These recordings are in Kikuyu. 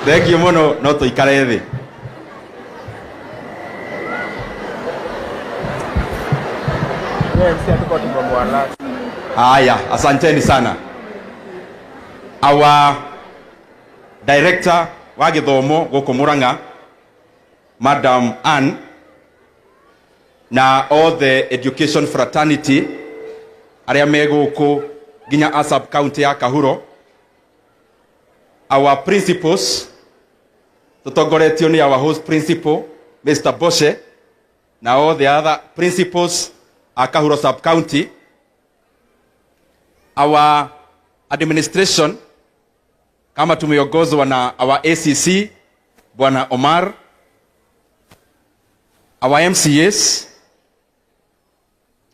Thengiũ mũno, no tũikare thĩ. Haya, asanteni sana. Our director wa gĩthomo gũkũ Murang'a, Madam Ann, na all the education fraternity arĩa me gũkũ nginya a sub county ya Kahuro, our principals tũtongoretio nĩ our host principal Mr. Boshe na all the other principals a Kahuro sub county, our administration kama tumeongozwa na our ACC Bwana Omar, our MCAs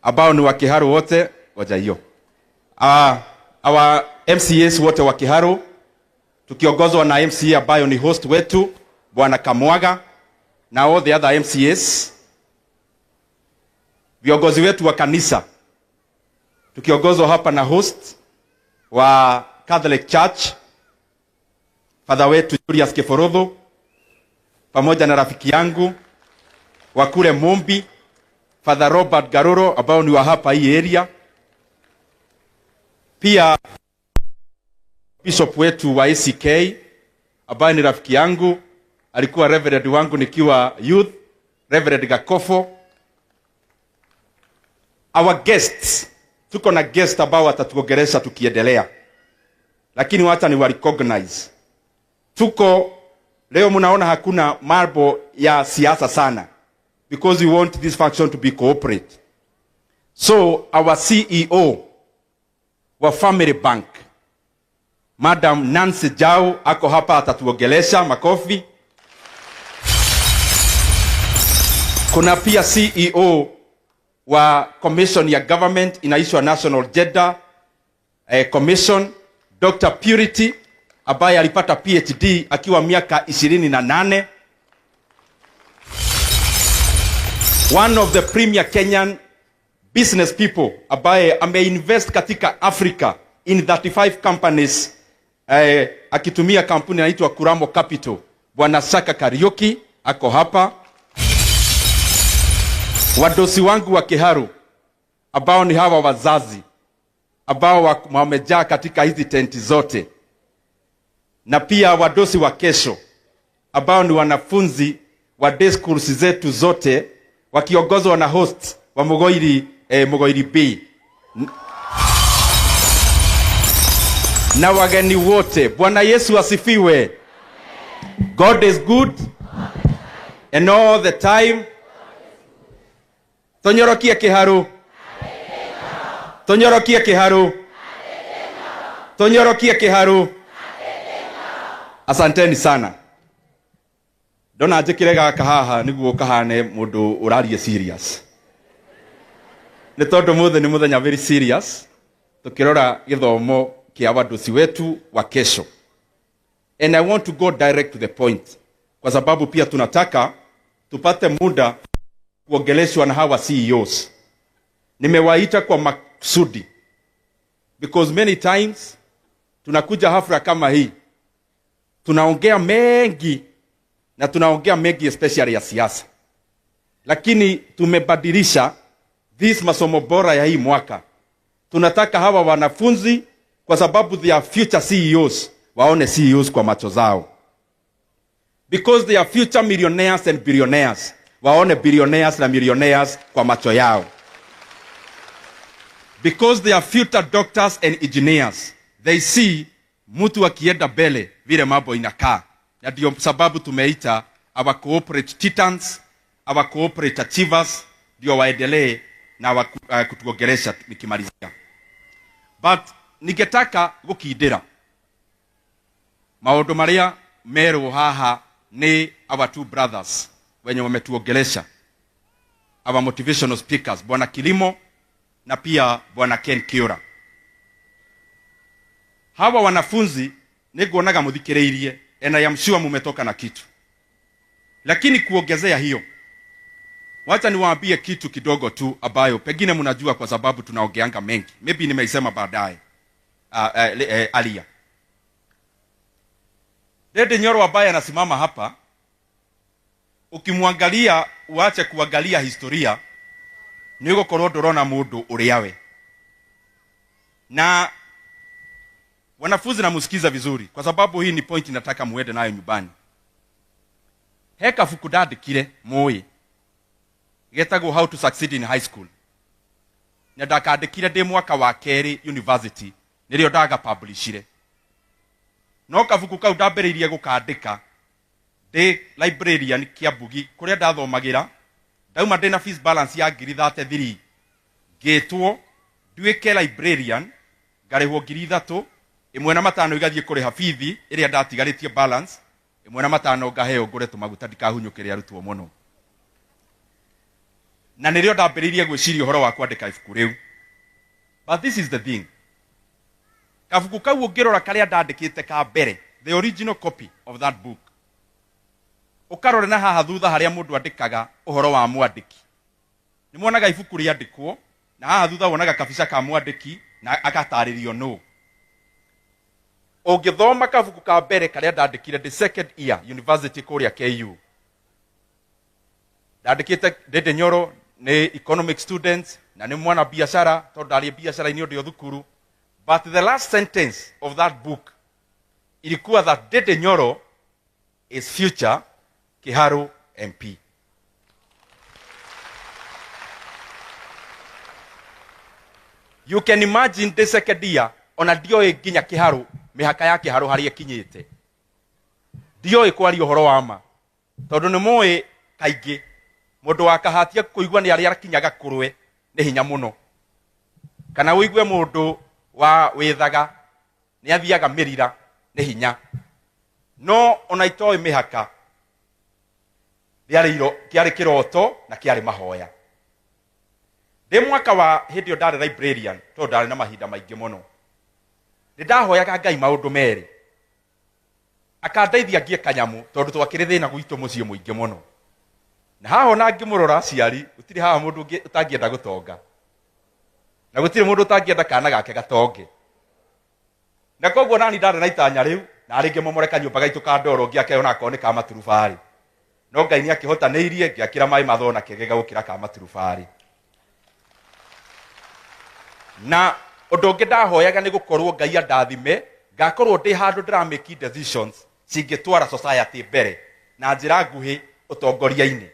ambao ni wa Kiharu wote, ngoja hiyo. Our MCAs wote wa Kiharu tukiongozwa na MCA ambayo ni host wetu Bwana Kamwaga na all the other MCAs, viongozi wetu wa kanisa tukiongozwa hapa na host wa Catholic Church Father wetu Julius Kiforotho pamoja na rafiki yangu wa kule Mumbi Father Robert Garuro ambao ni wa hapa hii area, pia bishop wetu wa ACK ambaye ni rafiki yangu, alikuwa reverend wangu nikiwa youth, Reverend Gakofo. Our guests, tuko na guest ambao watatuongelesha tukiendelea, lakini wacha ni wa recognize. Tuko leo, mnaona hakuna mambo ya siasa sana because we want this function to be corporate. So our CEO wa Family Bank Madam Nancy Jao ako hapa, atatuongelesha. Makofi. Kuna pia CEO wa Commission ya Government inaitwa National Gender Commission, Dr. Purity ambaye alipata PhD akiwa miaka 28. One of the premier Kenyan business people ambaye ameinvest katika Africa in 35 companies, akitumia kampuni inaitwa Kuramo Capital. Bwana Saka Kariuki ako hapa. Wadosi wangu wa Kiharu ambao ni hawa wazazi ambao wamejaa katika hizi tenti zote, na pia wadosi wa kesho ambao ni wanafunzi wa day schools zetu zote wakiongozwa na host wa Mugoiri B na wageni wote. Bwana Yesu asifiwe. God is good and all the time. Tonyorokie Kiharu, tonyorokie Kiharu, tonyorokie Kiharu. Asanteni sana. Ndona njikire gaka haha niguo kahane mundu urarie serious, ni tondu muthe ni muthenya very serious tukirora githomo kia wadosi wetu wa kesho, and I want to go direct to the point kwa sababu pia tunataka tupate muda kuongeleshwa na hawa CEOs. Nimewaita kwa makusudi because many times tunakuja hafla kama hii tunaongea mengi na tunaongea mengi especially ya siasa, lakini tumebadilisha this masomo bora ya hii mwaka. Tunataka hawa wanafunzi, kwa sababu they are future CEOs, waone CEOs kwa macho zao, because they are future millionaires and billionaires, waone billionaires na millionaires kwa macho yao, because they are future doctors and engineers, they see mtu akienda mbele vile mambo inakaa. Na ndio sababu tumeita our corporate titans, our corporate achievers, ndio waendelee na kutuongelesha nikimalizia. But ningetaka gukindira maundu maria merwo haha ni our two brothers wenye wametuongelesha, our motivational speakers, Bwana Kilimo na pia Bwana Ken Kiura. Hawa wanafunzi niguonaga muthikiriirie, and I am sure mumetoka na kitu, lakini kuongezea hiyo, wacha niwaambie kitu kidogo tu ambayo pengine mnajua kwa sababu tunaongeanga mengi, maybe nimeisema baadaye alia. Ndindi Nyoro ambaye anasimama hapa, ukimwangalia uache kuangalia historia, nĩ ũgũkorwo ndũrona mũndũ ũrĩa we. Na wanafunzi, namusikiza vizuri, kwa sababu hii ni point nataka muende nayo nyumbani. He kabuku ndandĩkire mũĩ getagwo How to Succeed in High School, na ndakandĩkire ndĩ mwaka wa kerĩ university, nĩrĩo ndagapublishire. No kabuku kau ndambĩrĩirie gũkandĩka ndĩ librarian Kiambugi, kũrĩa ndathomagĩra. Ndauma ndĩ na fees balance ya ngiri 33, ngĩtwo nduĩke librarian, ngarĩhwo 3,500 igathiĩ kũrĩha bithi ĩrĩa ndatigarĩtie balance, 1.5 ngaheo ngũre tũmaguta ndikahunyũkĩre arutwo mũno. Na nĩrĩo ndambĩrĩirie gwĩciria ũhoro wa kwandĩka ibuku rĩu. But this is the thing, kabuku kau ũngĩrora karĩa ndandĩkĩte ka mbere, the original copy of that book, ũkarore na haha thutha harĩa mũndũ andĩkaga ũhoro wa mwandĩki, nĩ muonaga ibuku rĩandĩkwo na haha thutha wonaga kabica ka mwandĩki na agatarĩrio nũ. Ũngĩthoma kabuku ka mbere karĩa ndandĩkire ndĩ second year university kũrĩa KU, ndandĩkĩte Ndindi Nyoro nĩ economic students na nĩ mwana biacara, tondũ ndarĩ biacara-inĩ ndĩ o thukuru. But the last sentence of that book ilikuwa that Ndindi Nyoro is future Kiharu MP. You can imagine the second year, ona ndioĩ nginya Kiharu, mĩhaka ya Kiharu harĩa ĩkinyĩte, ndioĩ kwaria ũhoro wa ma, tondũ nĩ mũĩ kaingĩ mũndũ wa kahatia kũigua nĩ arĩa akinyaga kũrwe nĩ hinya mũno, kana ũigue mũndũ wa wĩthaga nĩ athiaga mĩrira nĩ hinya. No ona itoĩ mĩhaka, kĩarĩ kĩroto na kĩarĩ mahoya. Ndĩ mwaka wa hĩndĩ ĩyo ndarĩ librarian, tondũ ndarĩ na mahinda maingĩ mũno, nĩ ndahoyaga Ngai maũndũ merĩ akandeithia ngie kanyamu, tondũ twakĩrĩ thĩna gwitũ mũciĩ mũingĩ mũno. Na haha ona ngĩmũrora aciari, gũtirĩ haha mũndũ ũtangĩenda gũtonga, na gũtirĩ mũndũ ũtangĩenda kana gake gatonge. Na koguo nani ndarĩ na itanya rĩu, na rĩngĩ momore kanyũmba gaitũ ka ndoro ngĩake ona akorwo nĩ ka maturubarĩ. No Ngai nĩ akĩhotanĩirie, ngĩakĩra maĩ mathona kegega gũkĩra ka maturubarĩ. Na ũndũ ũngĩ ndahoyaga nĩ gũkorwo Ngai andathime, ngakorwo ndĩ handũ ndĩra make decisions cingĩtwara society mbere na njĩra nguhĩ ũtongoria-inĩ.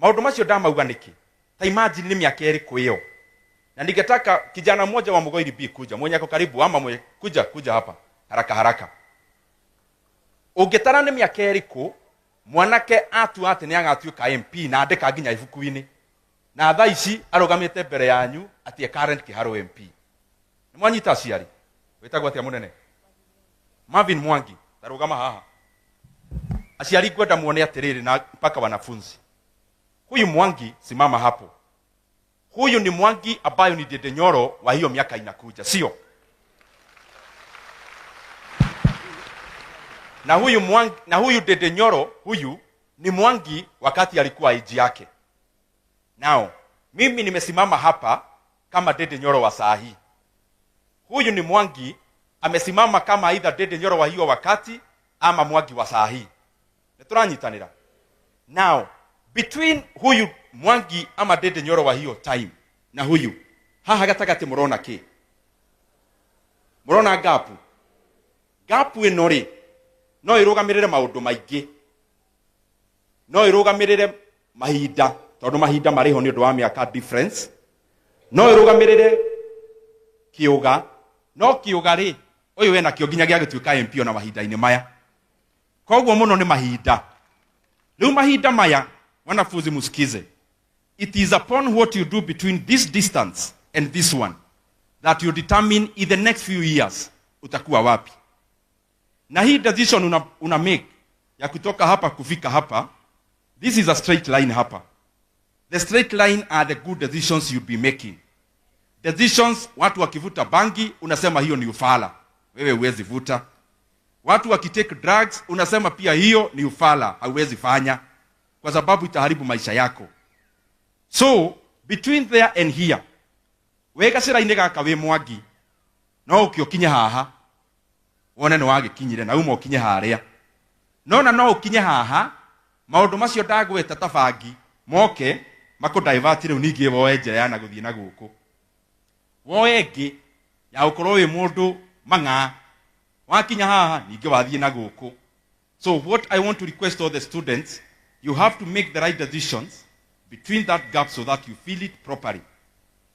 Maũndũ macio ndamauga nĩkĩ? Ta imagine nĩ mĩaka ĩrĩkũ ĩyo. Na ningetaka kijana mmoja wa Mugoiri B kuja, mwenye ako karibu ama mwenye kuja, kuja hapa haraka haraka. Ũngĩtara nĩ mĩaka ĩrĩkũ mwanake atua atĩ nĩ agatuĩka MP na andĩka nginya ibuku-inĩ, na thaa ici arũgamĩte mbere yanyu atĩ e current Kiharu MP. Nĩ mwanyita aciari? Wĩtagwo atĩa mũnene? Marvin Mwangi, tarũgama haha. Aciari, ngwenda muone atĩrĩrĩ, na mpaka wanafunzi. Huyu Mwangi, simama hapo. Huyu ni Mwangi ambayo ni Ndindi Nyoro wa hiyo miaka inakuja, sio? Na huyu Mwangi, na huyu Ndindi Nyoro huyu ni Mwangi wakati alikuwa age yake. Now, mimi nimesimama hapa kama Ndindi Nyoro wa saa hii. Huyu ni Mwangi amesimama kama either Ndindi Nyoro wa hiyo wakati ama Mwangi wa saa hii. Nĩtũranyitanĩra? Now, between huyu Mwangi ama Ndindi Nyoro wa hiyo time na huyu, haha gatagatĩ mũrona kĩ? Mũrona gap? Gap ĩno rĩ, no ĩrũgamĩrĩre maũndũ maingĩ. No ĩrũgamĩrĩre mahinda, tondũ mahinda marĩ ho nĩ ũndũ wa mĩaka difference. No ĩrũgamĩrĩre kĩũga, no kĩũga rĩ, ũyũ wena kĩo nginya gĩa gũtuĩka MP ona mahinda-inĩ maya. Koguo mũno nĩ mahinda. Rĩu mahinda maya, wanafunzi musikize, it is upon what you do between this distance and this one that you determine in the next few years utakuwa wapi. Na hii decision una make ya kutoka hapa kufika hapa, this is a straight line hapa. The straight line are the good decisions you'll be making. Decisions, watu wakivuta bangi unasema hiyo ni ufala, wewe huwezi vuta. Watu wakitake drugs unasema pia hiyo ni ufala, hauwezi fanya kwa sababu itaharibu maisha yako. So between there and here, wĩ gacĩra-inĩ gaka wĩ Mwangi, no ũkĩ ũkinye haha. Wone nĩ wagĩkinyire na uma ũkinye harĩa. No na no ũkinye haha, maũndũ macio ndagweta ta bangi moke makũ divert rĩu ningĩ woe njĩra ya na gũthiĩ na gũkũ. Woe ĩngĩ ya gũkorwo wĩ mũndũ mang'a, wakinya haha ningĩ wathiĩ na gũkũ. So what I want to request all the students, you have to make the right decisions between that gap so that you fill it properly.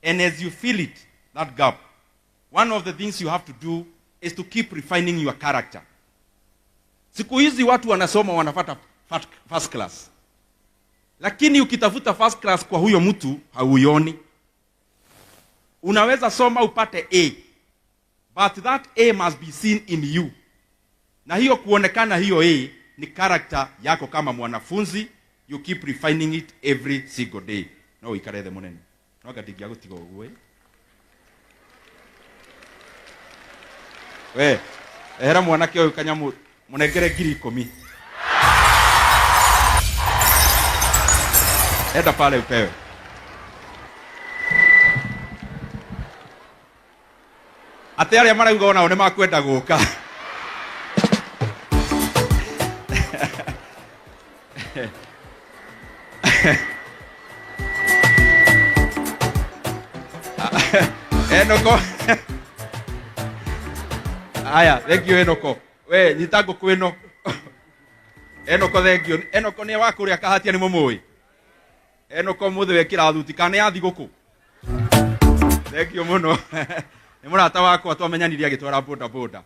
And as you fill it, that gap, one of the things you have to do is to keep refining your character. Siku hizi watu wanasoma wanapata first class. Lakini ukitafuta first class kwa huyo mtu hauioni. Unaweza soma upate A, but that A must be seen in you. Na hiyo kuonekana hiyo A ni character yako kama mwanafunzi, you keep refining it every single day. No uikare the munene. No gatingia gutiga uguo. We, ehera mwanake uyu kanyamu munengere 10,000. Enda pale upewe. Ate aria marauga onao nĩ makwenda gũka. Enoko. Aya, thank you Enoko. We, nyita ngũkũ ĩno. Enoko, thank you. Enoko nĩ wa kũrĩa Kahatia nĩ mũmũĩ. Enoko mũthĩ wekĩra thuti kana nĩ yathi gũkũ. Thank you mũno. Nĩ mũrata wakwa twamenyanirie agĩtwara boda boda.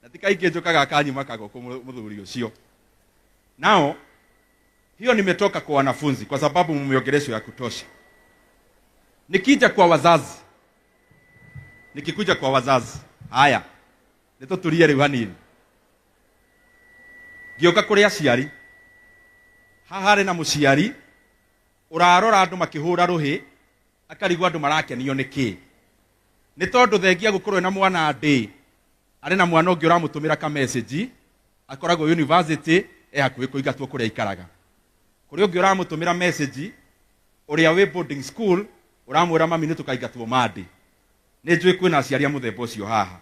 Na ti kaingĩ njũkaga akanyima kagũkũ mũthuri ũcio. Nao, hiyo nimetoka kwa wanafunzi kwa sababu mmeongeleshwa ya kutosha. Nikija kwa wazazi. Nikikuja kwa wazazi. Haya. Nĩtũturie rĩu hanini. Ngĩũka kũrĩ aciari. Haha harĩ na mũciari ũrarora andũ makĩhũra rũhĩ akarigwo andũ marakenio nĩ kĩ. Nĩ tondũ thengia gũkorwo na mwana ndĩ, arĩ na mwana ũngĩ ũramũtũmĩra ka message, akoragwo university, e hakuhĩ kũingatwo kũrĩa aikaraga. Kũrĩ ũngĩ ũramũtũmĩra message, ũrĩa wĩ boarding school, ũramwĩra mami nĩ tũkaingatwo Monday. Nĩ njũĩ kwĩna aciari a mũthemba ũcio haha.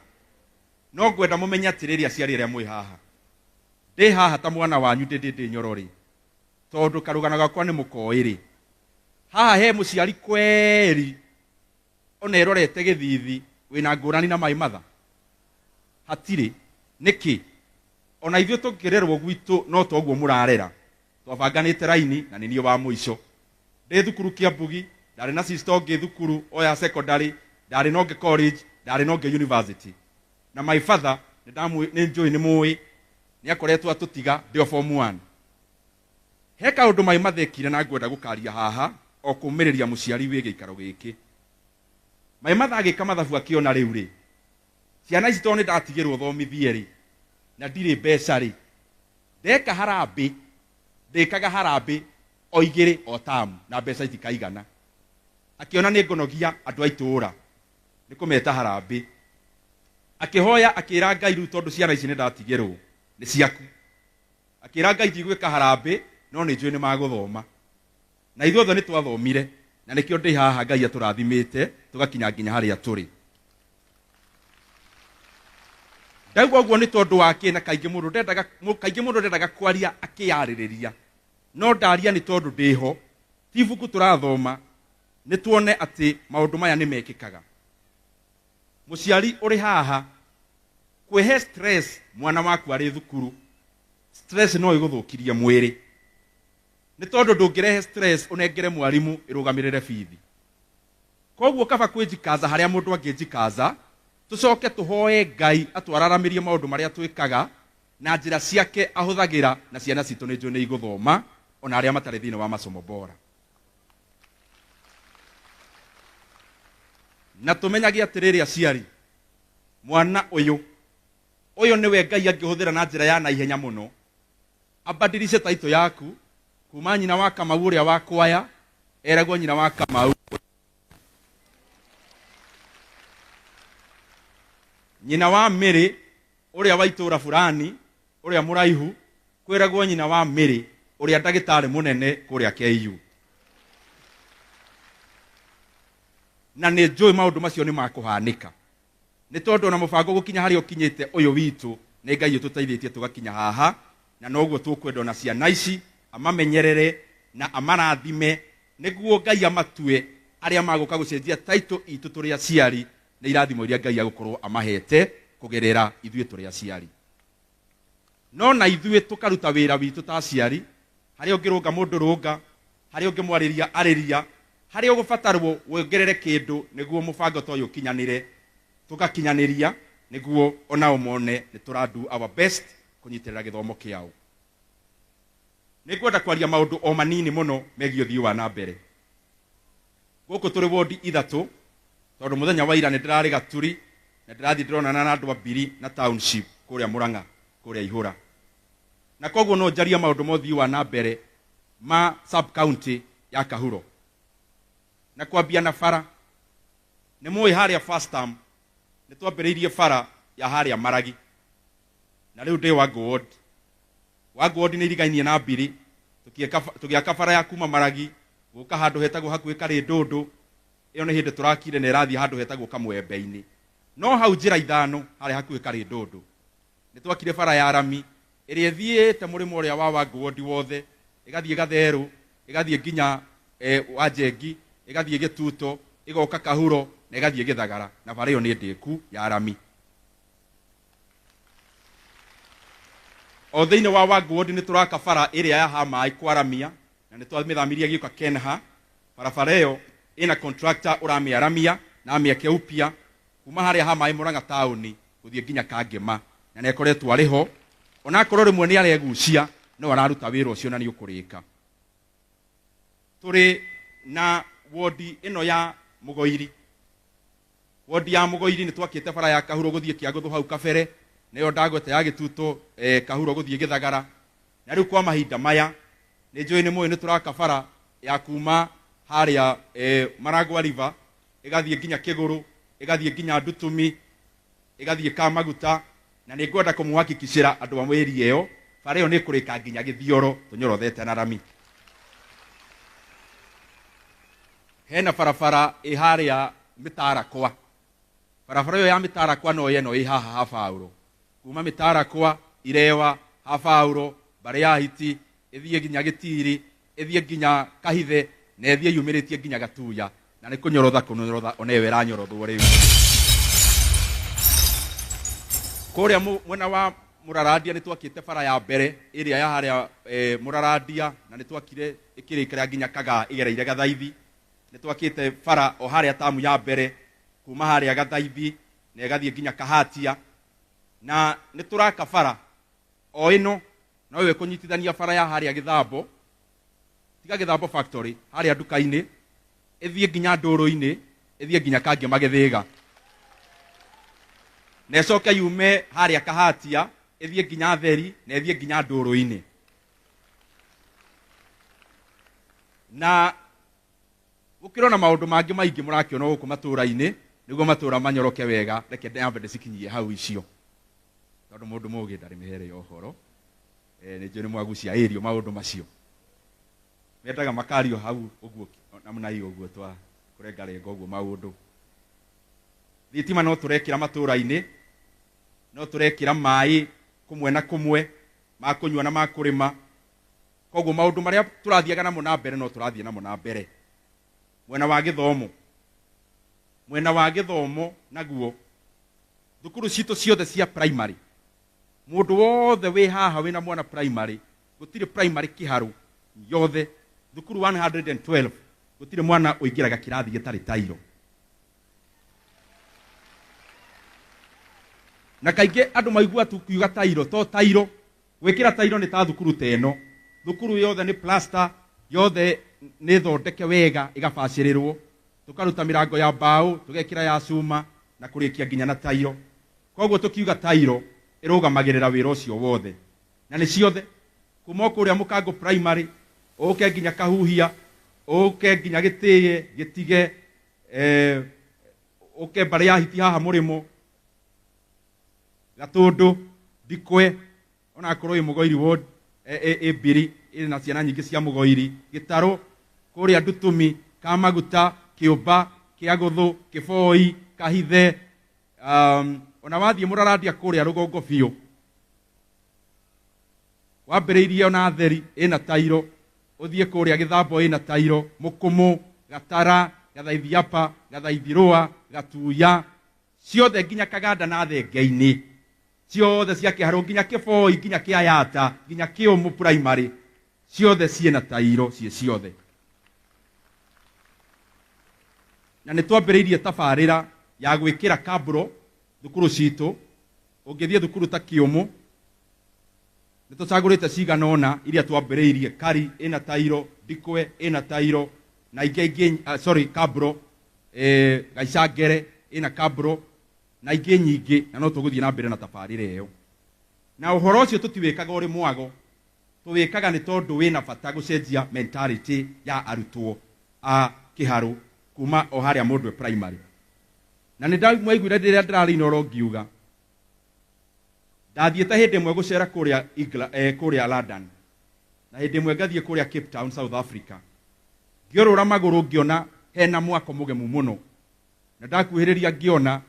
No ngwenda mũmenye atĩrĩrĩ aciari arĩa mwĩ haha. Ndĩ haha ta mwana wanyu ndĩ ndĩ nyoro rĩ. Tondũ karũgano gakwa nĩ mũkoĩ rĩ. Haha he mũciari kweri ona erorete gĩthithi wĩna ngũrani na my mother. Hatirĩ. Nĩkĩ? Ona ithuĩ tũngĩrerwo gwitũ no toguo mũrarera. Twabanganĩte raini na nĩ niĩ wa mũico. Ndĩ thukuru Kiambugi, ndarĩ na sister ũngĩ thukuru o ya secondary, ndarĩ na ũngĩ college, ndarĩ na ũngĩ university. Na my father, nĩ njũĩ nĩ mũĩ, nĩ akoretwo atũtiga ndĩ o form 1. He kaũndũ my mother ekire na ngwenda gũkaria haha o kũmĩrĩria mũciari wĩ gĩikaro gĩkĩ. My mother agĩka mathabu akĩona rĩu rĩ, ciana ici tondũ nĩ ndatigĩrwo thomithie rĩ, na ndirĩ mbeca rĩ, ndeka harambĩ, ndĩkaga harambĩ o igĩrĩ o tamu na mbeca itikaigana. Akĩona nĩ ngũnogia andũ a itũũra nĩ kũmeta harambĩ. Akĩhoya akĩra Ngai rĩu tondũ ciana ici nĩ ndatigĩrwo nĩ ciaku. Akĩra Ngai ndigwĩka harambĩ no nĩ njũĩ nĩ magũthoma. Na ithuothe nĩ twathomire na nĩkĩo ndĩ haha Ngai atũrathimĩte tũgakinya nginya harĩa tũrĩ. Ndauga ũguo nĩ tondũ wa kĩ, na kaingĩ mũndũ ndendaga, kaingĩ mũndũ ndendaga kwaria akĩyarĩrĩria. No ndaria nĩ tondũ ndĩho, ti ibuku tũrathoma, nĩ tuone atĩ maũndũ maya nĩ mekĩkaga. Mũciari ũrĩ haha, kwĩhe stress mwana waku arĩ thukuru, stress no ĩgũthũkirie mwĩrĩ. Nĩ tondũ ndũngĩrehe stress ũnengere mwarimũ ĩrũgamĩrĩre bithi. Koguo kaba kwĩjikaza harĩa mũndũ angĩjikaza, tũcoke tũhoe Ngai atwararamĩrie maũndũ marĩa twĩkaga na njĩra ciake ahũthagĩra na ciana citũ nĩ njũĩ nĩ igũthoma ona arĩa matarĩ thĩinĩ wa masomo bora. Na tũmenyage atĩrĩrĩ aciari, mwana ũyũ, ũyũ nĩwe Ngai angĩhũthĩra na njĩra ya naihenya mũno. Abadilishe title yaku kuma nyina wa Kamau ũrĩa wa kwaya eragwo nyina wa Kamau. Nyina wa Mary ũrĩa wa itũũra fulani ũrĩa mũraihu kwĩragwo nyina wa Mary ũrĩa ndagĩtarĩ mũnene kũrĩa KU. Na nĩ njũĩ maũndũ macio nĩ makũhanĩka. Nĩ tondũ ona mũbango gũkinya harĩa ũkinyĩte ũyũ witũ nĩ Ngai ũtũteithĩtie tũgakinya haha, na noguo tũkwenda ona ciana ici amamenyerere na amarathime nĩguo Ngai amatue arĩa magũka gũcenjia title itũ tũrĩ aciari nĩ irathimo iria Ngai agũkorwo amahete kũgerera ithuĩ tũrĩ aciari. No na ithuĩ tũkaruta wĩra witũ ta aciari, harĩa ũngĩrũnga mũndũ rũnga, harĩa ũngĩmwarĩria arĩria, harĩa ũgũbatarwo wongerere kĩndũ nĩguo mũbango ta ũyũ ũkinyanĩre, tũgakinyanĩria nĩguo onao mone nĩ tũra do our best kũnyitĩrĩra gĩthomo kĩao. Nĩ ngwenda kwaria maũndũ o manini mũno megiĩ ũthii wa na mbere. Gũkũ tũrĩ wondi ithatũ, tondũ mũthenya wa ira nĩ ndĩrarĩ Gaturi na ndĩrathiĩ ndĩronana na andũ a Mbiri na township kũrĩa Mũrang'a, kũrĩa Ihũra. Na koguo no njarie maũndũ ma ũthii wa na mbere ma sub county ya Kahuro. Na kwambia na bara, nĩ mũĩ harĩa first term nĩ twambĩrĩirie bara ya harĩa Maragi, na rĩu ndĩ Wangu ward. Wangu ward nĩ irigainie na Mbiri, tũgĩaka bara ya kuma Maragi gũka handũ hetagwo hakuhĩ Karĩndũndũ. Ĩyo nĩ hĩndĩ tũrakire na ĩrathiĩ handũ hetagwo Kamwembe-inĩ. No hau njĩra ithano harĩa hakuhĩ Karĩndũndũ nĩ twakire bara ya rami ĩrĩa ĩthiĩte mũrĩmo ũrĩa wa Wangu ward wothe, ĩgathiĩ Gatherũ, ĩgathiĩ nginya Wanjengi, ĩgathiĩ Gĩtuto, ĩgoka Kahuro na ĩgathiĩ Gĩthagara, na bara ĩyo nĩ ndĩku ya rami. O thĩinĩ wa Wangu ward nĩ tũraka bara ĩrĩa ya Hamaĩ kwaramia, na nĩ twamĩthamirie gĩũka Kenha. Barabara ĩyo ĩna contractor ũramĩaramia na amĩake upya kuma harĩa Hamaĩ Mũrang'a taũni gũthiĩ nginya Kangema, na nĩ akoretwo arĩ ho. Onakorwo rĩmwe nĩ aregucia, no araruta wĩra ũcio na nĩ ũkũrĩka. Tũrĩ na wodi ĩno ya Mũgoiri. Wodi ya Mũgoiri nĩ twakĩte bara ya Kahuro gũthiĩ Kĩangũthũ hau kabere, nĩyo ndagweta ya Gĩtuto, Kahuro gũthiĩ Gĩthagara. Na rĩu kwa mahinda maya nĩ njũĩ nĩ mũĩ nĩ tũraka bara ya kuma harĩa Maragwa River ĩgathiĩ nginya Kĩgũrũ, ĩgathiĩ nginya Ndutumi, ĩgathiĩ Kamaguta, na nĩ ngwenda kũmũhakikicĩra andũ a area ĩyo bara ĩyo nĩ ĩkũrĩka nginya Gĩthioro tũnyorothete na rami. Hena barabara ĩ harĩa Mĩtarakwa. Barabara ĩyo ya Mĩtarakwa no ĩno ĩ haha ha Baũrũ. Kuma Mĩtarakwa, Irewa, ha Baũrũ, Mbarĩ ya Hiti, ĩthiĩ nginya Gĩtiri, ĩthiĩ nginya Kahithe, na ĩthiĩ yumĩrĩtie nginya Gatuya. Na nĩ kũnyorotha kũnyorotha ona ĩyo ĩranyorothwo rĩu. Kũrĩa mwena wa Mũrarandia nĩ twakĩte bara ya mbere ĩrĩa ya harĩa Mũrarandia, na nĩ twakire ĩkĩrĩkĩra nginya Kagaa ĩgereire Gathaithi. Nĩ twakĩte bara o harĩa tamu ya mbere kuma harĩa Gathaithi na ĩgathiĩ nginya Kahatia. Na nĩ tũraka bara o ĩno no ĩyo ĩkũnyitithania bara ya harĩa Gĩthambo, tiga Gĩthambo factory harĩa nduka-inĩ, ĩthiĩ nginya ndũrũ-inĩ, ĩthiĩ nginya Kangema Gĩthĩga, na ĩcoke yume harĩa Kahatia ĩthiĩ nginya Theri na ĩthiĩ nginya ndũrũ-inĩ. Na gũkĩrona maũndũ mangĩ maingĩ mũrakĩona gũkũ matũũra-inĩ, nĩguo matũũra manyoroke wega. Reke nyambe ndĩcikinyie hau icio, tondũ mũndũ mũũgĩ ndarĩ mĩhere ya ũhoro. Nĩ njũĩ nĩ mwagucia ĩrio maũndũ macio, mendaga makario hau ũguo namna hiyo ũguo twa kũrengarenga ũguo maũndũ. Thitima no tũrekĩra matũũra-inĩ, no tũrekĩra maĩ kũmwe na kũmwe ma kũnyua na ma kũrĩma. Koguo maũndũ marĩa tũrathiaga namo na mbere no tũrathiĩ namo na mbere. Mwena wa gĩthomo, mwena wa gĩthomo naguo thukuru citũ ciothe cia primary, mũndũ wothe wĩ haha wĩna mwana primary, gũtirĩ primary kĩharũ yothe thukuru 112 gũtirĩ mwana ũingĩraga kĩrathi gĩtarĩ tairo. Na kaingĩ andũ maigua tu kiuga tairo, to tairo gwĩkĩra tairo nĩ ta thukuru ta ĩno, thukuru yothe nĩ plaster, yothe nĩ thondeke wega ĩgabacĩrĩrwo, tũkaruta mĩrango ya mbaũ tũgekĩra ya cuma na kũrĩkia nginya na tairo. Koguo tũkiuga tairo ĩrũgamagĩrĩra wĩra ũcio wothe, na nĩ ciothe kuma kũrĩa Mũkango primary ũke nginya Kahuhia, ũke nginya Gĩtĩye, Gĩtige, ũke Mbarĩ ya Hiti haha mũrĩmo, Gatũndũ, Ndikwe, onakorwo ĩ Mũgoiri ward, ĩ Mbiri ĩrĩ na ciana nyingĩ cia Mũgoiri, Gĩtarũ, kũrĩa Ndutumi, Kamaguta, Kĩũmba, Kĩagũthũ, Kĩboi, Kahithe, Ona wathiĩ mũrarandia kũrĩa rũgongo biũ, wambĩrĩirie ona theri ĩna tairo, ũthiĩ kũrĩa gĩthambo ĩna tairo, mũkũmũ, gatara, gathaithiapa, gathaithirũa, gatuya, ciothe nginya kaganda na thenge-inĩ ciothe cia kĩharũ, nginya kĩboi, nginya kĩayata, nginya kĩũmũ primary, ciothe ciĩna tairo ciĩ ciothe. Na nĩ twambĩrĩirie tabarĩra ya gwĩkĩra kabro thukuru citũ. Ũngĩthiĩ thukuru ta kĩũmũ, nĩ tũcagũrĩte cigana ũna iria twambĩrĩirie, kari ĩna tairo, ndikwe ĩna tairo, na ingĩ ingĩ, sorry, kabro, gaicangere ĩna kabro, na ingĩ nyingĩ, na no tũgũthiĩ na mbere na tabarĩra ĩyo. Na ũhoro ũcio tũtiwĩkaga ũrĩ mwago, tũwĩkaga nĩ tondũ wĩna bata gũcenjia mentality ya arutwo a kĩharũ kuma o harĩa mũndũ e primary. Na nĩ ndamwaiguire rĩrĩa ndĩrarĩ Inooro ngiuga ndathiĩte hĩndĩ ĩmwe gũcera kũrĩa kũrĩa London, na hĩndĩ ĩmwe ngathiĩ kũrĩa Cape Town, South Africa, ngĩũrũra magũrũ ngĩona hena mwako mũgemu mũno, na ndakuhĩrĩria ngĩona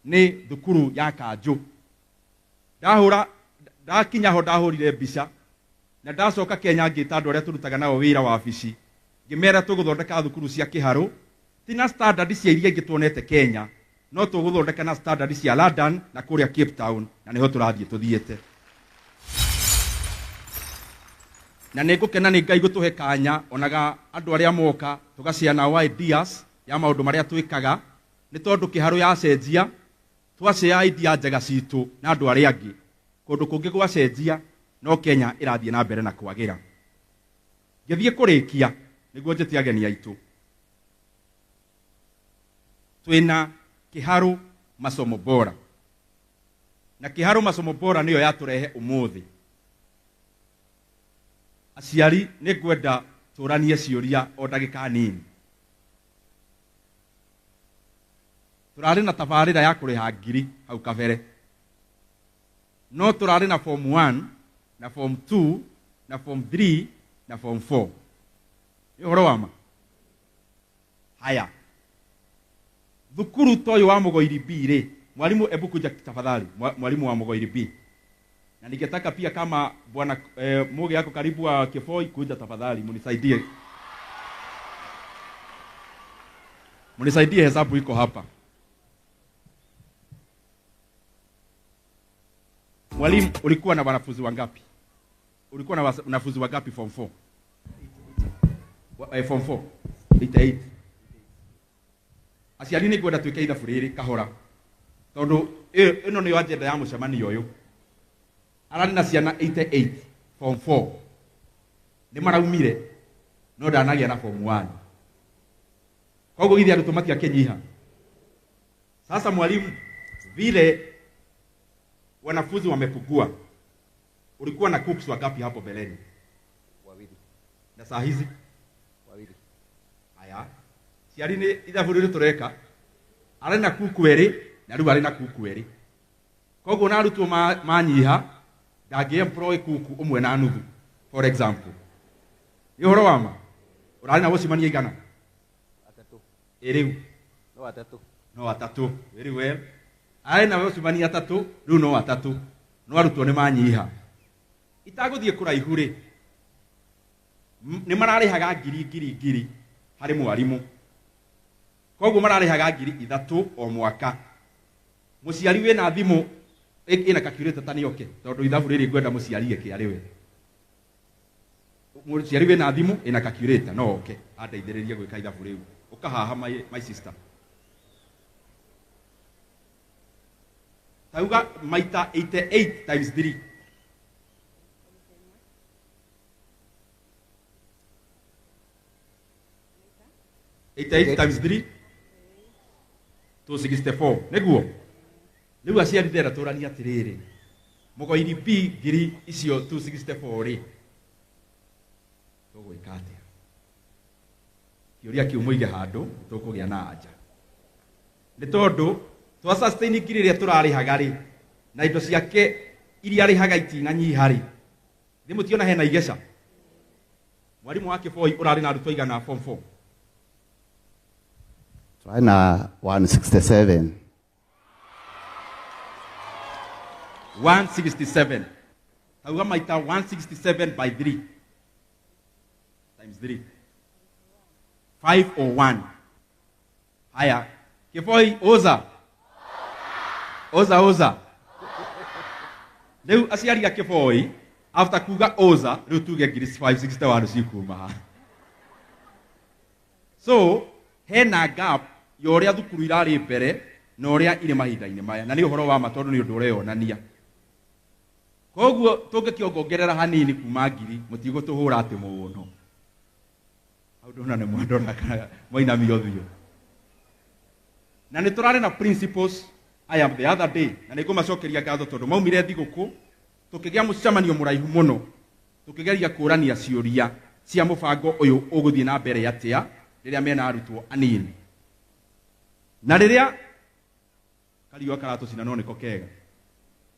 nĩ thukuru ya kanjũ. Ndahũra, ndakinya ho ndahũrire mbica, na ndacoka Kenya ngĩta andũ arĩa tũrutaga nao wĩra wabici, ngĩmera tũgũthondeka thukuru cia kĩharũ, ti na standard cia iria ingĩ tuonete Kenya, no tũgũthondeka na standard cia London na kũrĩa Cape Town, na nĩho tũrathiĩ tũthiĩte. Na nĩ ngũkena nĩ Ngai gũtũhe kanya onaga andũ arĩa moka tũgacea nao ideas ya maũndũ marĩa twĩkaga, nĩ tondũ kĩharũ yacenjia twacea idea njega citũ na andũ arĩa angĩ, kũndũ kũngĩ gwacenjia no Kenya ĩrathiĩ na mbere na kwagĩra. Ngĩthiĩ kũrĩkia nĩguo njĩte ageni aitũ, twĩna kĩharũ masomo bora, na kĩharũ masomo bora nĩyo yatũrehe ũmũthĩ. Aciari nĩ ngwenda tũranie ciũria o ndagĩka nini. Tũrarĩ na tabarĩra ya kũrĩha ngiri hau kabere, no tũrarĩ na form 1 na form 2 na form 3 na form 4. Nĩ ũhoro wa ma? Haya, thukuru ta ũyũ wa Mũgoiri B rĩ, mwalimu ebu kuja tafadhali, mwalimu wa Mũgoiri B, na ningetaka pia kama bwana Muge yako karibu wa Kifoi kuja tafadhali, munisaidie, munisaidie, hesabu iko hapa. Mwalimu, ulikuwa na wanafunzi wangapi? Ulikuwa na wanafunzi wangapi form 4? Form 4? 88. Aciari nĩ ngwenda twĩke ithabu rĩrĩ kahora, tondũ ĩno nĩyo agenda ya mũcemanio ũyũ. Ararĩ na ciana 88 form 4, nĩ maraumire no ndanagĩa na form 1, koguo githĩ arutwo matiakĩnyiha. Sasa mwalimu, vile wanafunzi wamepungua, ulikuwa na cooks wangapi hapo mbeleni? Wawili. Na saa hizi? Wawili. Haya, ciari nĩ ithabu rĩrĩ tũreka, arĩ na kuku erĩ na rĩu arĩ na kuku erĩ, koguo na arutwo manyiha ndangĩ employ kuku ũmwe na nuthu, for example. Nĩ ũhoro wa ma? Ũrarĩ na gũcemania igana? Atatũ. Ĩ rĩu? No atatũ. No atatũ. Very well. Arĩ na gũcemania atatũ, rĩu no atatũ, no arutwo nĩ manyiha. Itagũthiĩ kũraihu rĩ, nĩ mararĩhaga ngiri ngiri ngiri harĩ mwarimũ, koguo mararĩhaga ngiri ithatũ o mwaka. Mũciari wĩna thimũ ĩna calculator ta nĩoke, tondũ ithabu rĩrĩ ngwenda mũciari eke arĩ we. Mũciari wĩna thimũ ĩna calculator no oke andeithĩrĩrie gwĩka ithabu rĩu. Ũka haha my sister, tauga maita 88 times 3. 88 times 3, 264. Nĩguo rĩu aciari ndĩrenda tũranie atĩrĩrĩ, Mũgoiri B, ngiri icio 264 rĩ, tũgwĩka atĩa? Kĩũria kĩu mũige handũ, tũkũgĩa na anja, nĩ tondũ twa sustain ngiri ĩrĩa tũrarĩhaga rĩ, na indo ciake iria arĩhaga itinanyiha rĩ, thĩ mũtiona hena igeca. Mwarimu wa Kĩboi, ũrarĩ na arutwo igana form 4? Tũrarĩ na 167. 167. Tauga maita 167 by 3 times 3, 501. Haya, Kiboi, oza oza oza. Rĩu aciari a Kiboi, after kuga oza, rĩu tuge ngiri 561 cikuma haha. So hena gap ya ũrĩa thukuru irarĩ mbere na ũrĩa irĩ mahinda-inĩ maya, na nĩ ũhoro wa ma tondũ nĩ ũndũ ũreyonania. Koguo tũngĩkĩongongerera hanini kuma ngiri, mũtigũtũhũra atĩ mũno. Hau ndona nĩ mwandora kana mwainamia ũthiũ. Na nĩ tũrarĩ na principles I am the other day, na nĩ ngũmacokeria ngatho tondũ maumire thigũkũ, tũkĩgĩa mũcemanio mũraihu mũno, tũkĩgeria kũrania ciũria cia mũbango ũyũ ũgũthiĩ na mbere atĩa rĩrĩa mena arutwo anini. Na rĩrĩa kariũa karatũcina no nĩko kega.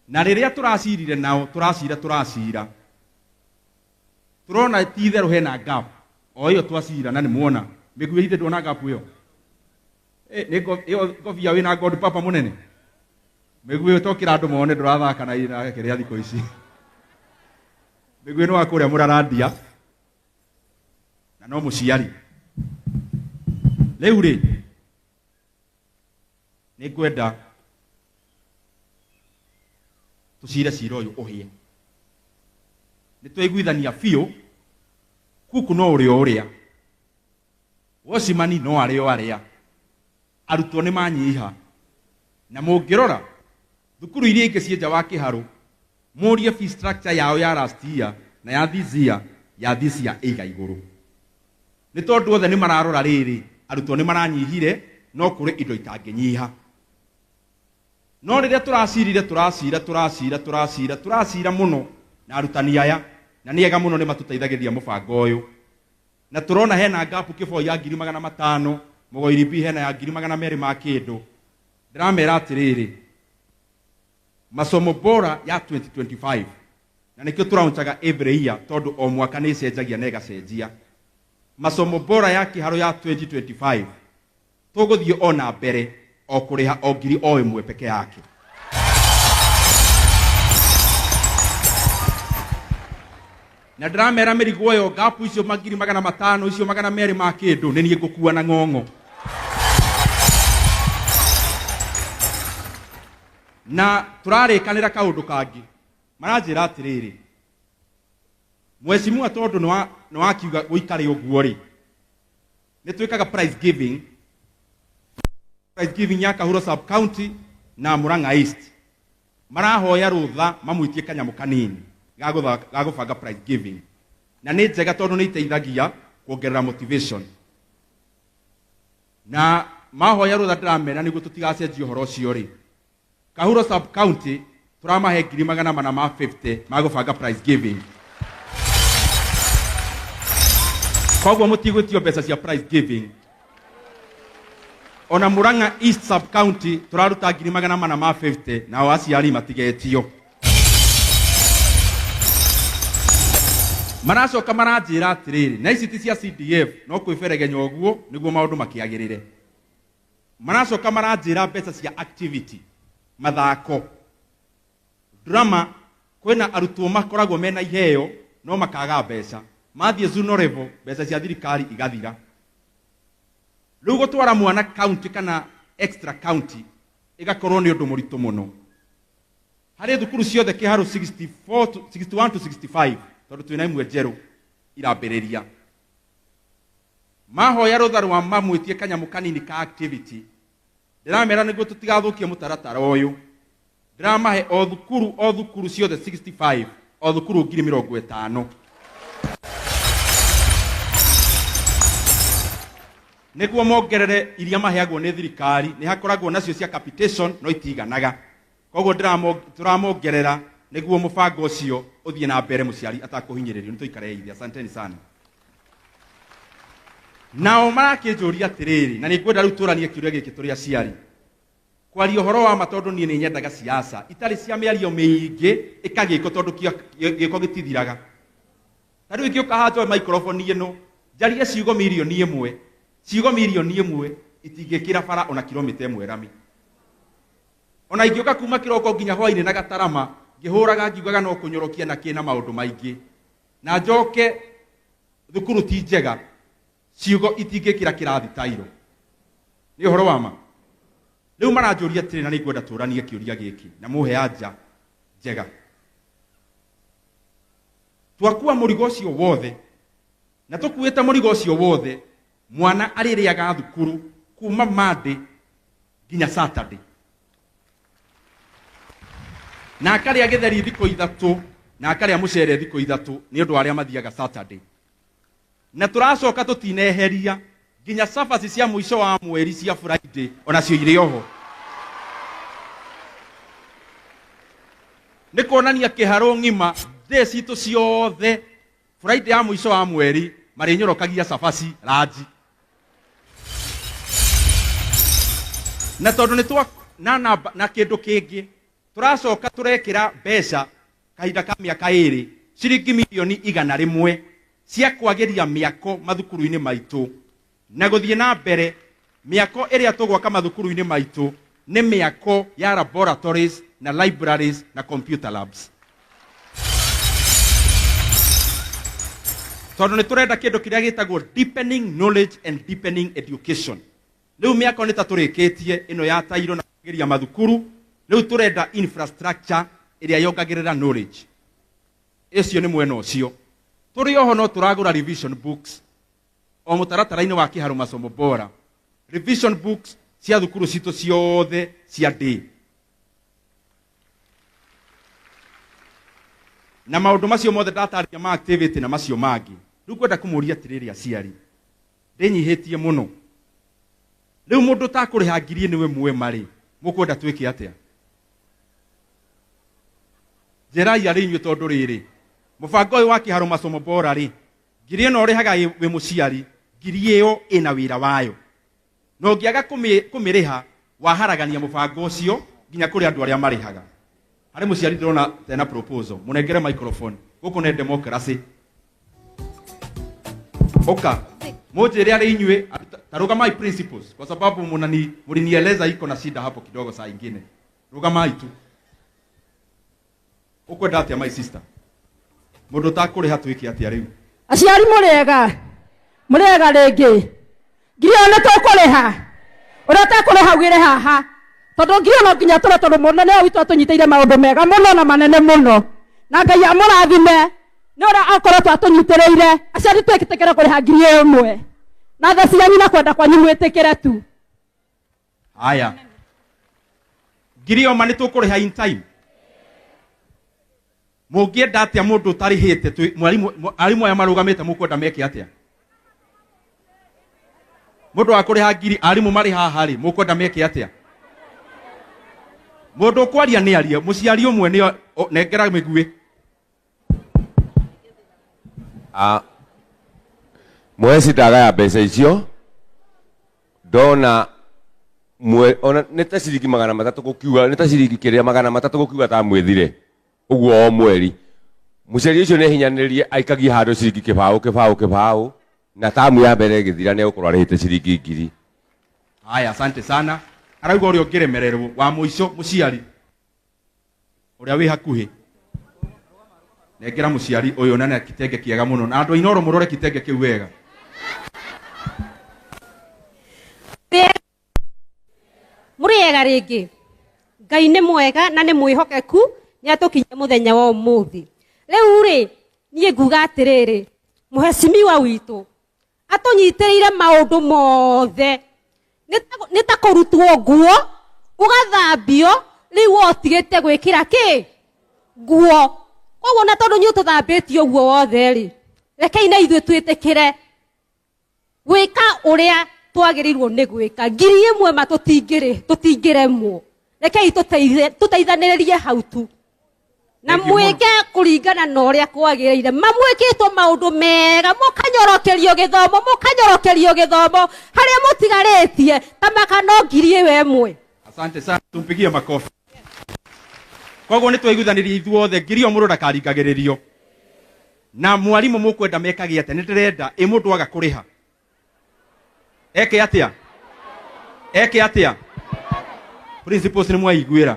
Na rĩrĩa tũracirire nao, tũracira tũracira, tũrona ti itherũ hena gap o ĩyo twacira, na nĩ muona mĩguĩ ithe ndwona gap ĩyo. Nĩ ĩyo ngobia wĩna God Papa mũnene, mĩguĩ tokĩra andũ mone ndũrathaka na ina kĩrĩa thikũ ici. Mĩguĩ nĩ wa kũrĩa mũrarandia na no mũciari. Rĩu rĩ, nĩ ngwenda tũcire cira ũyũ ũhĩe. Nĩ twaiguithania biũ, kuku no ũrĩa ũrĩa, wocimani no arĩa o arĩa, arutwo nĩ manyiha. Na mũngĩrora thukuru iria ingĩ ciĩ nja wa Kĩharũ, mũrie fee structure yao ya last year na ya this year, ya this year ĩiga igũrũ. Nĩ tondũ othe nĩ mararora rĩrĩ, arutwo nĩ maranyihire, no kũrĩ indo itangĩnyiha. No rĩrĩa tũracirire, tũracira tũracira tũracira tũracira mũno na arutani aya, na nĩ ega mũno, nĩ matũteithagĩrĩria mũbango ũyũ. Na tũrona hena gap Kĩboi ya ngiri magana matano, Mũgoiri B hena ya ngiri magana merĩ ma kĩndũ. Ndĩramera atĩrĩrĩ, masomo bora ya 2025, na nĩkĩo tũraunchaga every year tondũ o mwaka nĩ ĩcenjagia na ĩgacenjia. Masomo bora ya Kĩharũ ya 2025 tũgũthiĩ o na mbere o kũrĩha o ngiri o ĩmwe peke yake. Na ndĩramera mĩrigo ĩyo, gap icio magiri magana matano icio magana merĩ ma kĩndũ, nĩ niĩ ngũkua na ng'ong'o. Na tũrarĩkanĩra kaũndũ kangĩ, maranjĩra atĩrĩrĩ, mheshimiwa, tondũ nĩ wakiuga gũikare ũguo rĩ, nĩ twĩkaga prize giving, prize giving ya Kahuro sub county na Murang'a East. Marahoya rũtha mamwĩtie kanyamũ kanini ga gũbanga prize giving, na nĩ njega tondũ nĩ iteithagia kuongerera motivation. Na mahoya rũtha, ndĩramera nĩguo tũtigacenjie ũhoro ũcio rĩ, Kahuro sub county tũramahe ngiri magana mana ma 50 ma gũbanga prize giving. Koguo mũtigwĩtio mbeca cia prize giving. Ona Murang'a East sub county tũraruta ngiri magana mana ma 50, nao aciari matigetio. Maracoka maranjĩra atĩrĩrĩ, na ici ti cia CDF, no kwĩberegenya ũguo nĩguo maũndũ makĩagĩrĩre. Maracoka maranjĩra mbeca cia activity, mathako, drama, kwĩna arutwo makoragwo mena iheo no makaga mbeca, mathiĩ zonal level mbeca cia thirikari igathira. Rĩu gũtwara mwana county kana extra county ĩgakorwo nĩ ũndũ mũritũ mũno. Harĩ thukuru ciothe Kĩharũ 64 to, 61 to 65, tondũ twĩna imwe njerũ irambĩrĩria, mahoya rũtha rwa mamwĩtie kanyamũ kanini ka activity. Ndĩramera nĩguo tũtigathũkie mũtaratara ũyũ, ndĩramahe o thukuru, o thukuru ciothe 65, o thukuru ngiri mĩrongo ĩtano, nĩguo mongerere iria maheagwo nĩ thirikari. Nĩ hakoragwo nacio cia capitation no itiganaga, koguo tũramongerera nĩguo mũbango ũcio ũthiĩ na mbere mũciari atakũhinyĩrĩrio. Nĩ tũikare ithe. Asanteni sana. Nao marakĩnjũria atĩrĩrĩ, na nĩ ngwenda rĩu tũranie kĩũria gĩkĩ tũrĩ aciari. Kwaria ũhoro wa ma, tondũ niĩ nĩ nyendaga siasa itarĩ cia mĩario mĩingĩ, ĩkagĩko, tondũ gĩko gĩtithiraga. Ta rĩu ingĩũka haha njoe microphone ĩno njarie ciugo mirioni ĩmwe, ciugo mirioni ĩmwe itingĩkĩra bara ona kilomita ĩmwe rami. Ona ingĩũka kuma kĩroko nginya hwainĩ na gatarama Ngĩhũraga ngiugaga no kũnyorokia na kĩna maũndũ maingĩ. Na njoke thukuru ti njega, ciugo itingĩkĩra kĩrathi tairo. Nĩ ũhoro wa ma. Rĩu maranjũria atĩrĩ, na nĩngwenda tũranie kĩũria gĩkĩ na mũhe anja njega. Twakua mũrigo ũcio wothe, na tũkuĩte mũrigo ũcio wothe, mwana arĩrĩaga thukuru kuma Monday nginya Saturday. Na akarĩa gĩtheri thikũ ithatũ, na akarĩa mũcere thikũ ithatũ nĩ ũndũ wa arĩa mathiaga Saturday. Na tũracoka tũtineheria nginya cabaci cia mũico wa mweri cia Friday onacio irĩ oho. Nĩ kuonania kĩharũ ng'ima thĩ citũ ciothe Friday ya mũico wa mweri marĩnyorokagia cabaci ranji. Na tondũ nĩ twa na namba na kĩndũ kĩngĩ tũracoka tũrekĩra mbeca kahinda ka mĩaka ĩrĩ ciringi milioni 100 cia kwagĩria mĩako mathukuru-inĩ maitũ. Na gũthiĩ na mbere mĩako ĩrĩa tũgwaka mathukuru-inĩ maitũ nĩ mĩako ya laboratories na libraries na computer labs. Tondũ nĩ tũrenda kĩndũ kĩrĩa gĩtagwo deepening knowledge and deepening education. Rĩu mĩako nĩ ta tũrĩkĩtie ĩno ya tairo na kwagĩria mathukuru, rĩu tũrenda infrastructure ĩrĩa yongagĩrĩra knowledge. Ũcio nĩ mwena ũcio. Tũrĩ oho no tũragũra revision books o mũtaratara-inĩ wa Kĩharo Masomo Bora. Revision books cia thukuru citũ ciothe cia day. Na maũndũ macio mothe ndatarĩria ma activity na macio mangĩ. Rĩu ngwenda kũmũria atĩrĩrĩ aciari, ndĩnyihĩtie mũno. Rĩu mũndũ ũtakũrĩha ngiri ĩmwe mwema rĩ, mũkwenda twĩke atĩa? Njĩrai arĩ inyuĩ tondũ rĩrĩ, mũbango ũyũ wa Kĩharo Masomo Bora rĩ, ngiri ĩno ũrĩhaga wĩ mũciari, ngiri ĩyo ĩna wĩra wayo. Na ũngĩaga kũmĩrĩha, waharagania mũbango ũcio nginya kũrĩ andũ arĩa marĩhaga. Harĩ mũciari ndĩrona tena proposal, mũnengere microphone. Gũkũ nĩ democracy. Oka, mũnjĩre arĩ inyuĩ, tarugamai principles, kwa sababu mlinieleza iko na shida hapo kidogo saa ingine. Rugamai tu. Ukwenda atia my sister? Mũndũ ũtakũrĩha twĩke atĩa rĩu? Aciari mũrĩega, mũrĩega rĩngĩ. Ngiri ĩyo nĩ tũkũrĩha. Ũrĩa ũtekũrĩha ugĩre haha. Tondũ ngiri ĩyo no nginya tũrĩhe, tondũ mũnene ũyũ witũ atũnyitĩire maũndũ mega mũno na manene mũno. Na Ngai amũrathime nĩ ũrĩa akoretwo atũnyitĩrĩire. Aciari twĩtĩkĩre kũrĩha ngiri ĩyo ĩmwe. Na tha cianyu na kwenda kwanyu mwĩtĩkĩre tu. Haya. Ngiri ĩyo ma nĩ tũkũrĩha in time. Mũngĩenda atĩa mũndũ ũtarĩhĩte? Arimũ aya marũgamĩte mũkwenda meke atĩa? Mũndũ wa kũrĩha ngiri, arimũ marĩ haha rĩ, mũkwenda meke atĩa? Mũndũ ũkwaria nĩ arie, mũciari ũmwe nĩ nengera mĩguĩ. Mweci ndagaya mbeca icio, ndona ona nĩ ta ciringi magana matatũ gũkiuga, nĩ ta ciringi kĩrĩa magana matatũ gũkiuga ta mwĩthire. Ũguo o mweri. Mũciari ũcio nĩ ehinyanĩrĩrie aikagie handũ ciringi kĩbaũ, kĩbaũ, kĩbaũ, na tamu ya mbere ĩgĩthira nĩ egũkorwo arĩhĩte ciringi ngiri. Haya, asante sana. Arauga ũrĩa ũngĩremererwo wa mũico mũciari ũrĩa wĩ hakuhĩ. Nengera mũciari ũyũ na nĩ kitenge kĩega mũno. Na andũ a Inooro mũrore kitenge kĩu wega. Mũrĩega rĩngĩ. Ngai nĩ mwega na nĩ mwĩhokeku, nĩ atũkinyia mũthenya wa ũmũthĩ. Rĩu rĩ, niĩ nguga atĩrĩrĩ, mũhecimiwa witũ atũnyitĩrĩire maũndũ mothe. Nĩ ta kũrutwo nguo, ũgathambio, rĩu we ũtigĩte gwĩkĩra kĩ? Nguo. Koguo na tondũ nĩ ũtũthambĩtie ũguo wothe rĩ, rekei na ithuĩ twĩtĩkĩre gwĩka ũrĩa twagĩrĩirwo nĩ gwĩka. Ngiri ĩmwe ma tũtingĩremwo. Rekei tũteithanĩrĩrie hau tu. Na Thank you mũno. mwĩke kũringana na ũrĩa kwagĩrĩire. Mamwĩkĩtwo maũndũ mega, mũkanyorokerio gĩthomo, mũkanyorokerio gĩthomo, harĩa mũtigarĩtie ta maka no ngiri ĩyo ĩmwe. Asante sana, tumpigie makofi. Koguo nĩ twaiguithanirie ithuothe, ngiri ĩyo mũndũ ndakaringagĩrĩrio. Na mwarimũ mũkwenda mekage atĩa? Nĩ ndĩrenda ĩ mũndũ aga kũrĩha. Eke atĩa? Eke atĩa? Principles nĩ mwaiguĩra.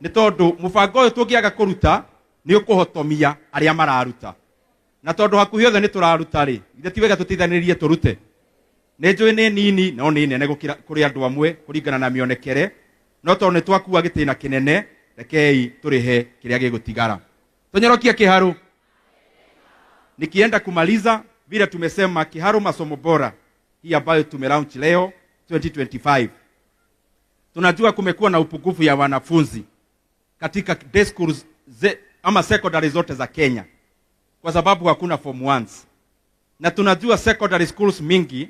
Nĩ tondũ mũbango ũyũ tũngĩaga kũruta nĩ ũkũhotomia arĩa mararuta. Na tondũ hakuhĩ othe nĩ tũraruta rĩ, ithe ti wega tũteithanĩrĩrie tũrute. Nĩ njũĩ nĩ nini no nĩ nene gũkĩra kũrĩ andũ amwe kũringana na mĩonekere, no tondũ nĩ twakua gĩtĩna kĩnene, rekei tũrĩhe kĩrĩa gĩgũtigara. Tũnyorokie Kiharu. Nikienda kumaliza vile tumesema, Kiharu masomo bora hii ambayo tumelaunch leo 2025. Tunajua kumekuwa na upungufu ya wanafunzi katika day schools ama secondary zote za Kenya kwa sababu hakuna form ones. Na tunajua secondary schools mingi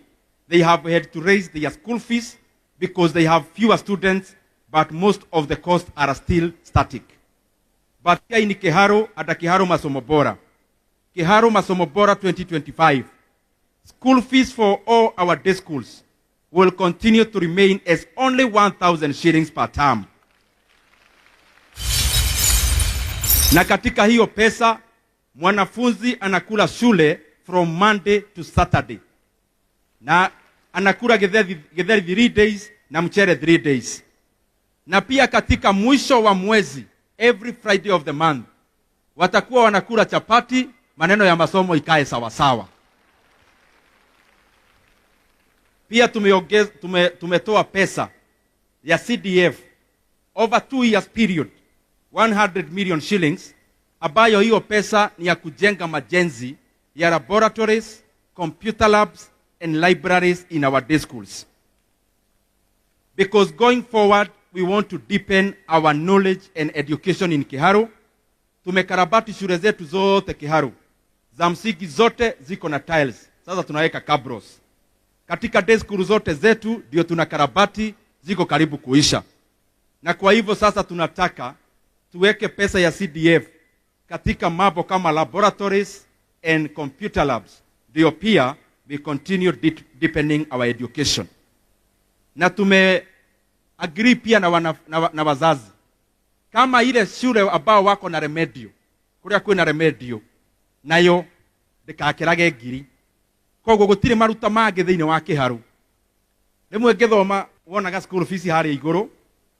they have had to raise their school fees because they have fewer students, but most of the costs are still static. But here in Kiharu, at Kiharu Masomo Bora, Kiharu Masomo Bora 2025, school fees for all our day schools will continue to remain as only 1,000 shillings per term. Na katika hiyo pesa, mwanafunzi anakula shule from Monday to Saturday. Na anakula githeri 3 days na mchere 3 days. Na pia katika mwisho wa mwezi, every Friday of the month, watakuwa wanakula chapati, maneno ya masomo ikae sawasawa. Pia tumetoa pesa ya CDF over 2 years period, 100 million shillings, ambayo hiyo pesa ni ya kujenga majenzi ya laboratories, computer labs and libraries in our day schools. Because going forward, we want to deepen our knowledge and education in Kiharu. Tumekarabati shule zetu zote Kiharu. Za msingi zote ziko na tiles. Sasa tunaweka cabros. Katika day school zote zetu ndio tunakarabati, ziko karibu kuisha. Na kwa hivyo sasa tunataka tuweke pesa ya CDF katika mambo kama laboratories and computer labs. Ndio pia we continue deepening our education. Na tume agree pia na wazazi. Kama ile shule ambao wako na remedio, kuria kwina remedio, nayo ndikakirage ngiri. Koguo gutire maruta mangi thiini wa Kiharu. Rimwe ngithoma wonaga school fees haria iguru,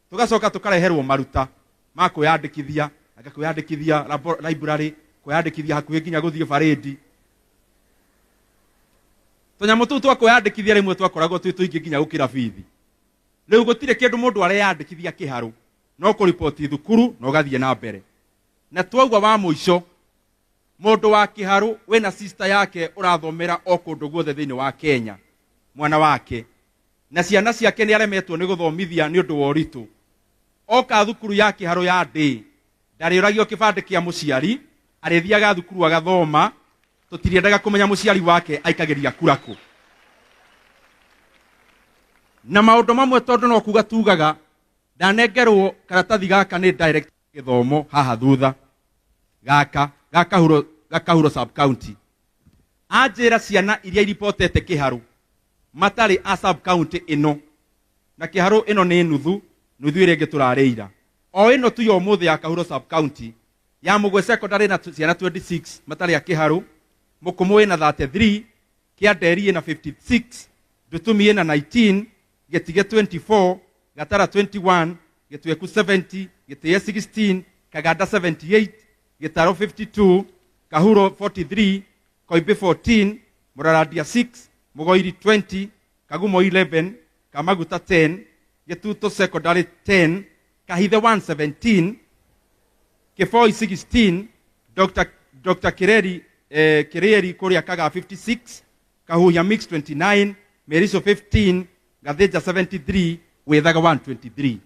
tugacoka tukareherwo maruta ma kwiyandikithia, anga kwiyandikithia library, kwiyandikithia hakuhi nginya guthie parade. Tunyamu tuu twa kwiyandikithia rimwe twakoragwo twi tuingi nginya gukira bithi. Riu gutire kindu mundu areyandikithia Kiharu, no kuripoti thukuru na ugathie na mbere. Na twauga wa muico, mundu wa Kiharu wina sister yake urathomera o kundu guothe thiini wa Kenya, mwana wake na ciana ciake ni aremetwo ni guthomithia ni undu wa uritu. Oka thukuru ya Kiharu ya day, ndariuragio kibande kia muciari, arithiaga thukuru agathoma, tutiriendaga kumenya muciari wake aikagiria kura ku. Na maundu mamwe tondu no kuga tugaga, ndanengerwo karatathi gaka ni direct githomo haha thutha gaka gakahuro sub county. Anjira ciana iria iripotete Kiharu matari a sub county ino, na Kiharu ino ni nuthu nuthu iria ingi turarĩira. O ino tu ya umuthi ya Kahuro sub county ya Mugwe secondary na ciana 26 matari a Kiharu, Mukumu ina 33, Kianderi ina 56, Ndutumi ina 19, Getige 24, Gatara 21, Gitueku 70, Gitĩĩa 16, Kaganda 78, Gĩtaro 52, Kahuro 43, Koimbĩ 14, Mũrarandia 6, Mũgoiri 20, Kagumo 11, Kamaguta 10, Gĩtuto Secondary 10, Kahithe 117, Kĩboi 16, Doctor Kireri kũrĩa Kagaa 56, Kahuhia Mix 29, Meriso 15, Gathĩnja 73, Wĩthaga 123.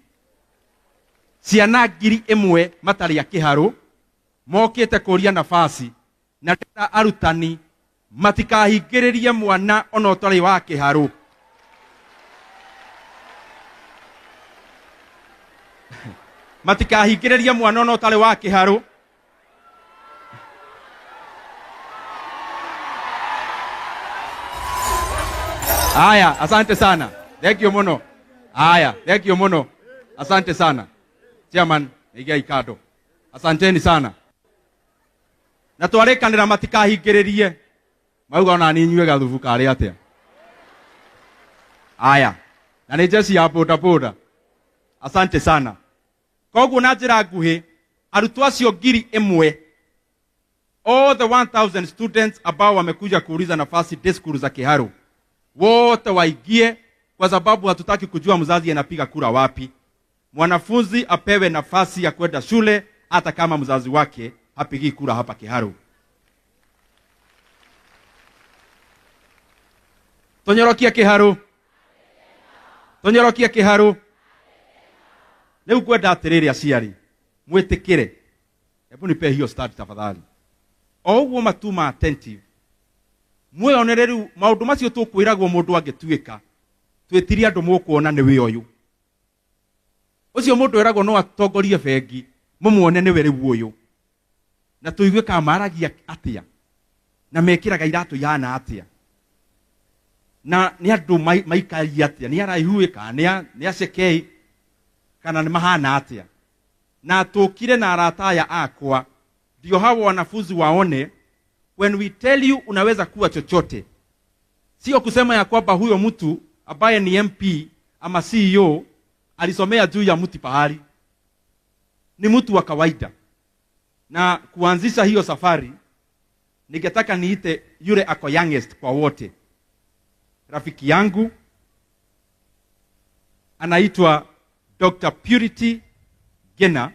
Ciana ngiri ĩmwe matarĩ a Kiharu mokĩte kũria nafasi, na ndĩra arutani matikahingĩrĩrie mwana ona ũtarĩ wa Kiharu. Matikahingĩrĩrie mwana ona ũtarĩ wa Kiharu. Aya, asante sana. Thank you muno. Aya, thank you muno. Asante sana. Chairman, igai kado. Asanteni sana. Na twarekanira matikahingĩrĩrie. Mauga ona ni inyuĩ gathubu karĩ atĩa. Aya, na nĩ jeshi ya boda boda. Asante sana. Koguo na njĩra nguhĩ, arutwo acio 1,000, all the 1000 students ambao wamekuja kuuliza nafasi day school za Kiharu, wote waingie, kwa sababu hatutaki kujua mzazi anapiga kura wapi. Mwanafunzi apewe nafasi ya kwenda shule hata kama mzazi wake hapigi kura hapa Kiharu. Tonyorokia Kiharu, tonyorokia Kiharu. Rĩu ngwenda atĩrĩrĩ, aciari mwĩtĩkĩre, hebu nipe hiyo start tafadhali. O ũguo matuma attentive, mwĩonere rĩu maũndũ macio tũkwĩragwo mũndũ angĩtuĩka, twĩtirie andũ mũkuona nĩwe ũyũ. Ũcio mũndũ eragwo no atongorie bengi, mũmuone nĩwe rĩu ũyũ. Na tũigue kana maragia atĩa, na mekĩraga iratũ ihana atĩa, na nĩ andũ maikaria atĩa, nĩ araihu kana nĩ acekei, kana nĩ mahana atĩa. Na tũkire na arata aya akwa, ndio hawa wanafunzi waone, when we tell you unaweza kuwa chochote, sio kusema ya kwamba huyo mtu ambaye ni MP ama CEO alisomea juu ya mti pahali. Ni mtu wa kawaida. Na kuanzisha hiyo safari, ningetaka niite yule ako youngest kwa wote. Rafiki yangu anaitwa Dr. Purity Gena,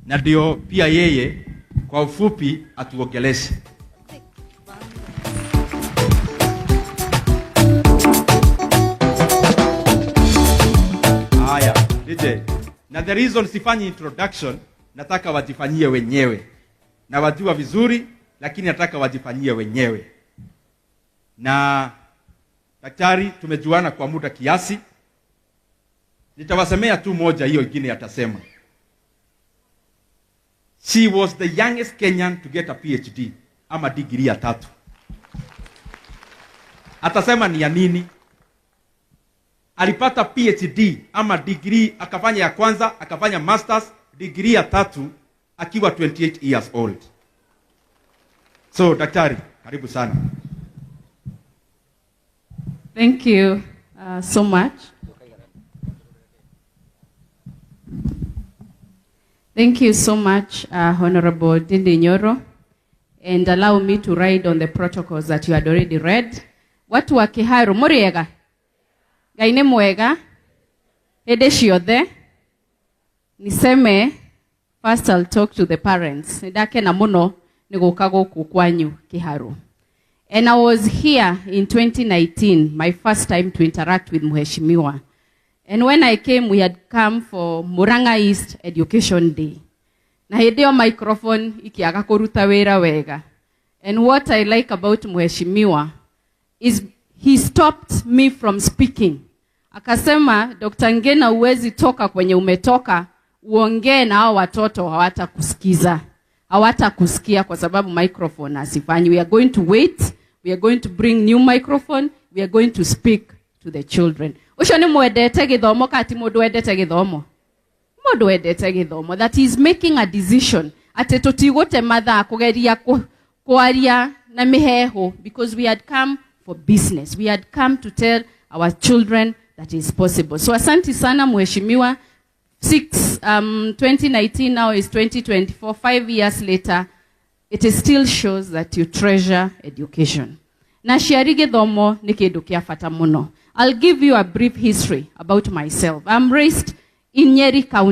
na ndio pia yeye kwa ufupi atuongeleshe. Haya, DJ. Na the reason sifanyi introduction, nataka wajifanyie wenyewe. Na wajua vizuri, lakini nataka wajifanyie wenyewe. Na daktari tumejuana kwa muda kiasi. Nitawasemea tu moja, hiyo ingine atasema. She was the youngest Kenyan to get a PhD ama degree ya 3. Atasema ni ya nini? Alipata PhD ama degree, akafanya ya kwanza, akafanya masters, degree ya 3 akiwa 28 years old. So daktari, karibu sana. Thank you so much. Thank you so much, Honorable Ndindi Nyoro, and allow me to ride on the protocols that you had already read. Watu wa Kiharu, muriega? Ngai nĩ mwega, hĩndĩ ciothe. Niseme, first I'll talk to the parents. Nĩndakena mũno nĩ gũka gũkũ kwanyu Kiharu. And I was here in 2019, my first time to interact with Mheshimiwa. And when I came, we had come for Murang'a East Education Day. Na hĩndĩ ĩyo microphone ikiaga kũruta wĩra wega. And what I like about Mheshimiwa is he stopped me from speaking. Akasema, Dr. Ngina, huwezi toka kwenye umetoka, uongee na hao watoto hawatakusikiza. Hawatakusikia kwa sababu microphone hasifanyi. We are going to wait. We are going to bring new microphone. We are going to speak to the children. Ucio ni mwendete githomo kati mundu wendete githomo? Mundu wendete githomo. That is making a decision. Ati tutigute mathaa kugeria kwaria na miheho, because we had come for business. We had come to tell our children that is possible. So asante sana Mheshimiwa. 2019 now is 2024, 5 years later, it is still shows that you treasure education. Na ciari githomo ni kindu kia bata muno. I'll give you a brief history about myself. I'm raised in Nyeri County.